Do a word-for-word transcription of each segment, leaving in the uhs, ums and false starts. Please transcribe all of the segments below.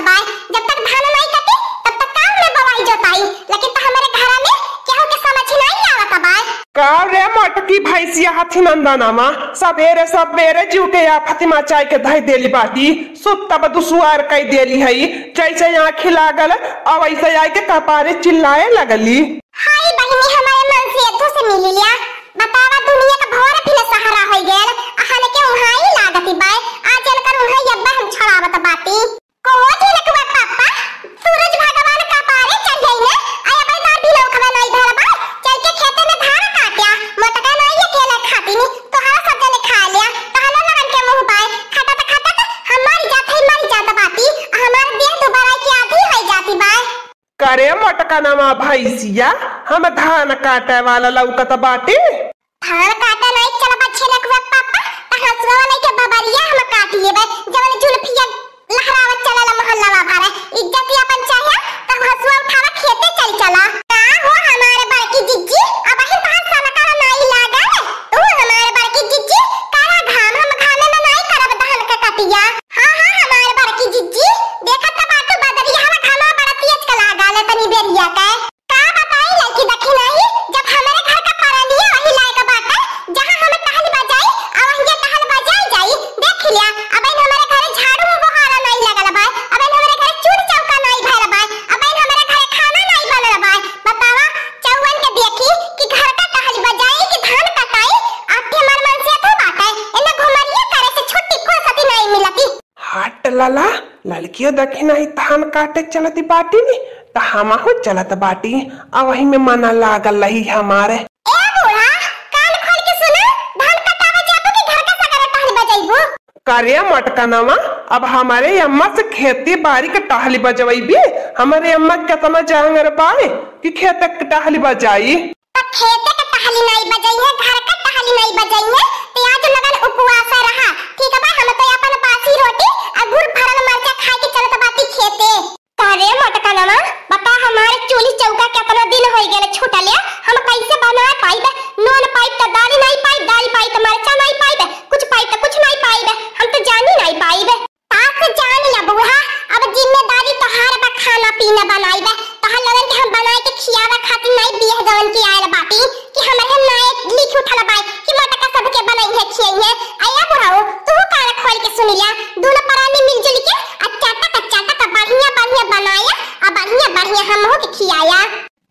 बाय, जब तक धान नाई कटी, तब तक काम में बोवाई जोताई, लेकिन तो हमरे घरा में केहू के समझ नाई आवत बाय। का रे मोटकी भैंसिया हथी नंदनवा, सबेरे सबेरे जीव के आफत मचाई के धई देली बाटी, सुतब दुसुआर कई देली हई, जैसे आँखी लागल, अब ऐसे आई के कपारे चिल्लाए लगली। हाय बहिनी, हमारे मन से एथो से मिल लिया, बतावा दुनिया का भोर फिन सहारा होई गयल, अहन के उहाई लागती बाय, आज इनकर उहाई अब्बा हम छड़ावत बाटी। कहो झिनकुआ पापा, सूरज भगवान कपारे चढ़ गई ने, आय अबे तार भी लोग खबर नहीं भर बा, चल के खेते में धान काट्या, मोटका नहीं अकेले खाती नी, तोहरा सब जने खा लिया, तहनो लगन के मुंह बाय, खटत खटत हम मर जात है, मर जात बाटी, आ हमार देह दुबराई के आधी होई जाती बाय। करे मोटका नमा भैंसिया, हम धान काटे वाला लौकत बाटी। धान काटे नाई चलबा झिनकुआ पापा, त हंसुआ वाले के बबरिया हम काट लेबे, जवन जुल्फिया लहरावत चलला मोहल्ला भरे। इज्जत अपन चाहे, त हंसुआ उठावा खेते चल चला। का हो हमारे बड़की जिज्जी, अबहिन तहार सलका नाई लागल? तू हमारे बड़की जिज्जी, करा घाम, हम घामे में नाई करब धान के कटिया। हाँ, हाँ, हमारे बड़की जिज्जी, देखत त बाटू बदरिया हवा घामा बड़ा तेज के लागल है तनी बेरिया के। का बताई लड़की देखी नाही, जब हमरे घर का परनिया वही लायक बाटे, जहाँ हम टहल बजाई, आ वहीं टहल बजाई जाई। देख लिया, अब इन हमरे घरे झाड़ू में बोहारा नहीं लगल बा, अब इन हमरे घरे चूल चौका नहीं भरल बा, अब इन हमरे घरे खाना नहीं बनल बा। बतावा, चौवन के देखी कि घर का टहल बजाई कि धान कटाई, आठे मर मन से तो बाटे, इन्हें घुमरिया करे से छुट्टी को सती नहीं मिलती। हट लाला, लड़कियों देखी नाही धान काटे चलती बाटी नी, त हमहू चलत बाटी, आ वही में मना लागल रही हमारे। ए बूढ़ा, कान खोल के सुना, धान कटावे जाबू कि घर का सगरे टहल बजाइबू? करे मटकनवा, अब हमरे अम्मा से खेती बारी के टहली बजवैबी? हमरे अम्मा केतना जांगर बाए कि खेत के टहली बजाई? त खेते के टहली नाई बजइहे, घर के टहली नाई बजइहे, त आज लगन उपवास रहा, ठीक बा? हम तो अपन बासी रोटी आ गुड़ भरल मरचा खाए के चलत बाटी खेते। का रे मोटकनवा, बता हमारे चूल्ही चौका केतना दिन होइ गेले छूटले, हम कैसे बना पाइबे? नून पाइब त दाल नाई पाइब, दाल पाइब त मरचा नाई पाइब, कुछ पाइब त कुछ नाई पाइब, हम तो जानी नाई पाइब। सास जान ला बूढ़ा, अब जिम्मेदारी तोहार बा, खाना पीना बनाइबे। तोहार लोगन के हम बनाए के खियावे खातिर नाई बियाह जवन के आयल बाटी कि हमरे नाई लिख उठल बाय कि मोटका सबके बनइहे खियइहे। आया बुढ़ऊ, तू कान खोल के सुन लिया, दोनों परानी मिलजुल के आ चाटा का चाटा का बढ़िया बढ़िया बनाया आ बढ़िया बढ़िया हमहू के खियाया।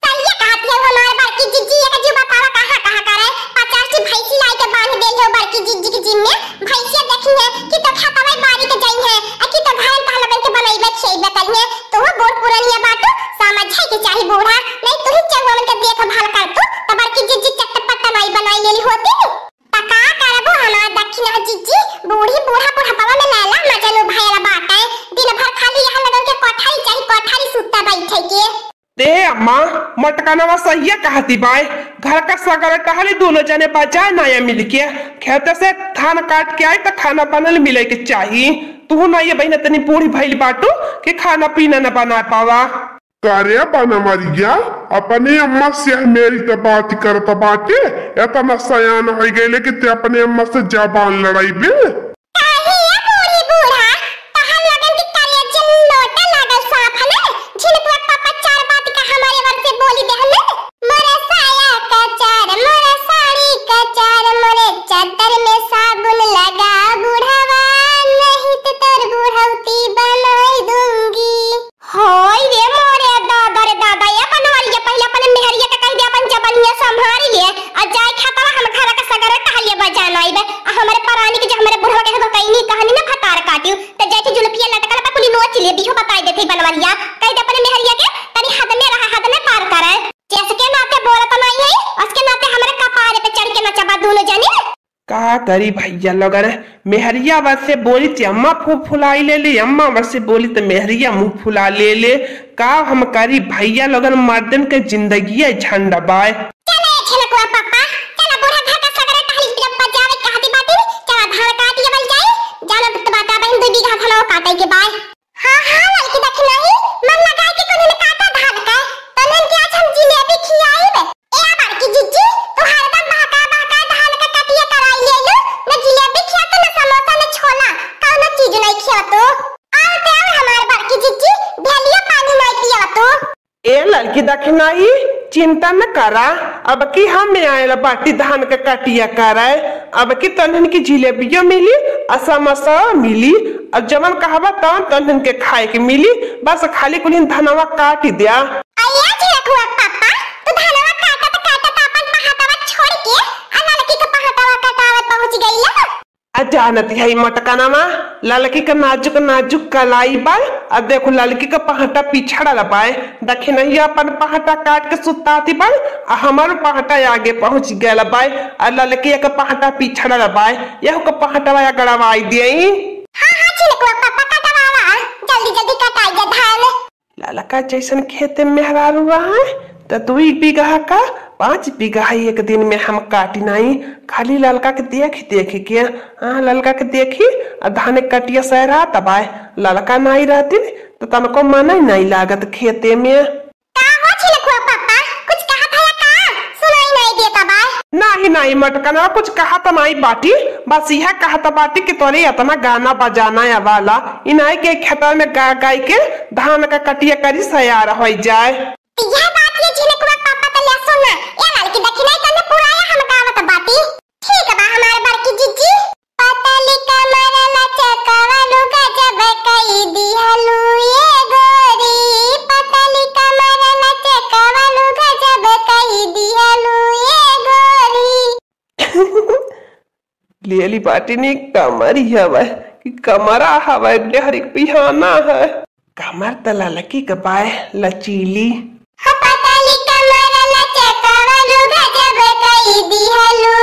सहिए कहत है हमार बड़की जिज्जी, एक जीव बतावा कहाँ कहाँ करे, पचास ठी भैंसी लाई के बांध देल है बड़की जिज्जी के जिम्मे। भैंसिया देखी है कि तो खेतवा बारी के जाई है, आ कि तो घरन तहलबन के बनैबे खियैबे करी है। तो वो बूढ़ पुरनिया बाटू, समझे के चाही बूढ़ा, नहीं तू ही चौवन के देखभाल कर तू, तो बड़की जिज्जी चटपट नाई बनाई लेली होती। त का करबू हमार दक्षिणा जिज्जी, बूढ़ी बूढ़ा बुढ़ापा में लैला मजनू भयल बाटे, दिन भर खाली यहाँ लगन के कोठारी चाही, कोठारी सुत्ता बैठे के। दे अम्मा, मटकनवा सहिया कहती बाय, घर का सगरा टहली दोनों जने बजाए नाया मिलके, खेते से धान काट के आई त खाना बनल मिले के चाही। तू ना ये बहिन इतनी बूढ़ी भइल बाटू कि खाना पीना न बना पावा। का रे बनवरिया, अपने अम्मा से मेरी त बात करत बाटे, इतना सयान होइ गइले कि ते अपने अम्मा से जबान लड़ाइबे। काहे ये बूढ़ी बूढ़ा, तहन लगन की करेजा लोटे लागल साफ है ना? झिनकुआ पापा चार बात का हमारे वर से बोली देहले। मोरे साया का चार, मोरे साड़ी का चार, मोरे चादर में साबुन लगा बुढ़वा, नहीं तो तोर बुढ़ौती बनाई दूंगी। हाय रे मोरे दादा रे दादा, ए बनवरिया, पहिले अपने मेहरिया के कहि दे अपन जबनिया संभारी ले, आ जाए खेतवा हम घर के सगरे टहलिया बजान आइबे, आ हमरे परानी के जे हमरे बुढ़वा के भकैनी कहनी ना भतार काटियो, त जैसे जुलफिया लटकल बा कुली नोच ले दिहो, बताई देते बनवरिया, कहि दे अपने मेहरिया के तनी हद में रहा, हद में पार करे। जैसे के नाते बोलत नहीं है, उसके नाते हमरे कपारे पे चढ़ के नचबा दोनों जने। का करी भैया लोगन, मेहरिया बस से बोली त अम्मा फू फुलाई ले ली, अम्मा बस से बोली त मेहरिया मुंह फुला ले ले। का हम करी भैया लोगन, मर्दन के जिंदगी है झंड बाय। चले झिनकुआ पापा, चला बूढ़ा घर का सगरा टहली जब बजावे कहती बाटी, चला धान काट लेवल जाए, जाना तो बाटा बहन दो बीघा धान काटे के बाय। हाँ, हाँ, लड़की देखी नहीं, मन लगाए के कोने में काटा धान का, तनन के आज हम जिलेबी खियाई बे। ए बड़की जिज्जी, तू हरदम बहका बहका धान के कटिया कराई ले लो, न जिलेबी खिया तो न समोसा न छोला, कौनो चीज नहीं खिया तो। आओ ते आओ हमार बड़की जिज्जी। कि दखिनही, चिंता न करा, अब की हम आयल बाटी धान के कटिया करे। अब की तोहन के जिलेबियो मिली, आ समोसा मिली, और जवन कहबा तवन तोहन के खाए के मिली। बस खाली कुलिन धनवा काटी द्या। अइया झिनकुआ पापा, तू धनवा काटत काटत अपन पहाटवा छोड़ के आ ललकी के पहाटवा कटावत पहुँच गइला। आ जानत है मोटकनवा, ललकी के नाजुक नाजुक कलाई बाय, आ देखो ललकी के पहाटा पिछड़ल बाय। दखिनही अपन पहाटा काट के सुताती बाय, आ हमारो पहाटा आगे पहुँच गयल बाय, आ ललकी के पहाटा पिछड़ल बाय। यहू के पहाटवा गड़वाई देई। हाँ, हाँ, झिनकुआ पापा, कटवावा, जल्दी जल्दी कटाई जा धान। ललका जैसन खेते में मेहरारू रहा, त दुई बीघा का पाँच बीघा एक दिन में हम काटी नाई। खाली ललका के देख देख के, हाँ, ललका के देखी, आ धान कटिया सहरा तबाय। ललका नाई रहती त तनको मन ही नाई लागत खेते में। का हो झिनकुआ पापा, कुछ कहत हया का? सुनाई नाई देता बाय। नाही, नाही, मोटकनवा कुछ कहत नाई बाटी, बस यह कहत बाटी कि तोरे इतना गाना बजाना आवाला, इनाई के खेतवा में गा गाई के धान का कटिया करी सयार होई जाए। यह बात ये झिनकुआ पापा त ले सुना, ए ललकी दखिनही तने पुराया हम गावत बाटी। ठीक बा हमार बड़की जिज्जी। पतली कमर लचकवलू गजब कई दिहलू ये गोरी, पतली कमर लचकवलू गजब कई दिहलू ये गोरी। लेली बाटी नी कमर ही हवै कि कमरा हवै, डेहरी के पिहाना है। कमर त ललकी के बाय लचीली। पतली कमर लचकवलू गजब कई दिहलू